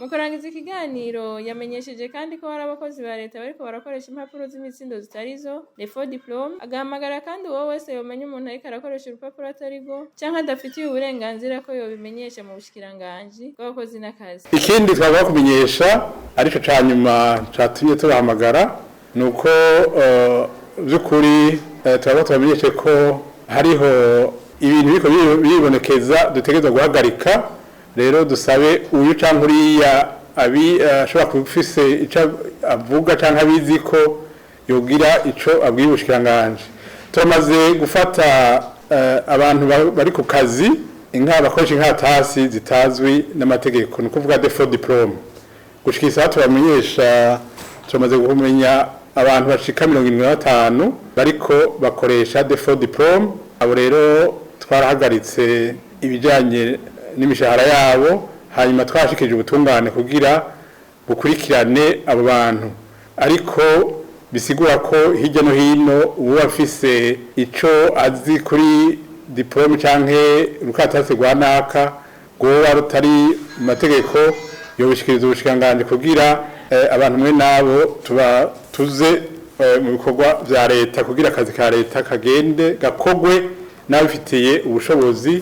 Mu kurangiza ikiganiro, yamenyesheje kandi ko hari abakozi ba leta bariko barakoresha impapuro z'imitsindo zitarizo, les faux diplômes. Agahamagara kandi uwo wese yomenya umuntu ariko arakoresha urupapuro atarigo canke adafitiye uburenganzira ko yobimenyesha mu bushikiranganji bw'abakozi n'akazi. Ikindi twagomba kumenyesha, ariko ca nyuma catumye tubahamagara, ni uko by'ukuri turaba tubamenyeshe ko hariho ibintu biriko biribonekeza dutegerezwa guhagarika. Rero dusabe uyu canke uriya abi ashobora kuba ufise ico avuga canke abizi ko yogira ico abwiye ubushikiranganji. Turamaze gufata abantu bari ku kazi inka bakoresha inkaratasi zitazwi n'amategeko, ni ukuvuga des faux diplômes. Gushika isaha tubamenyesha, turamaze kumenya abantu bashika 75 bariko bakoresha des faux diplômes. Abo rero twarahagaritse ibijanye n'imishahara yabo, hanyuma twashikije ubutungane kugira bukurikirane abo bantu. Ariko bisigura ko hirya no hino uwo afise ico azi kuri diplôme canke urukatasi rwa naka rwoba rutari mu mategeko, yobishikiriza ubushikiranganji kugira abantu mwe nabo tuba tuze mu bikorwa vya leta, kugira akazi ka leta kagende gakogwe n'abifitiye ubushobozi.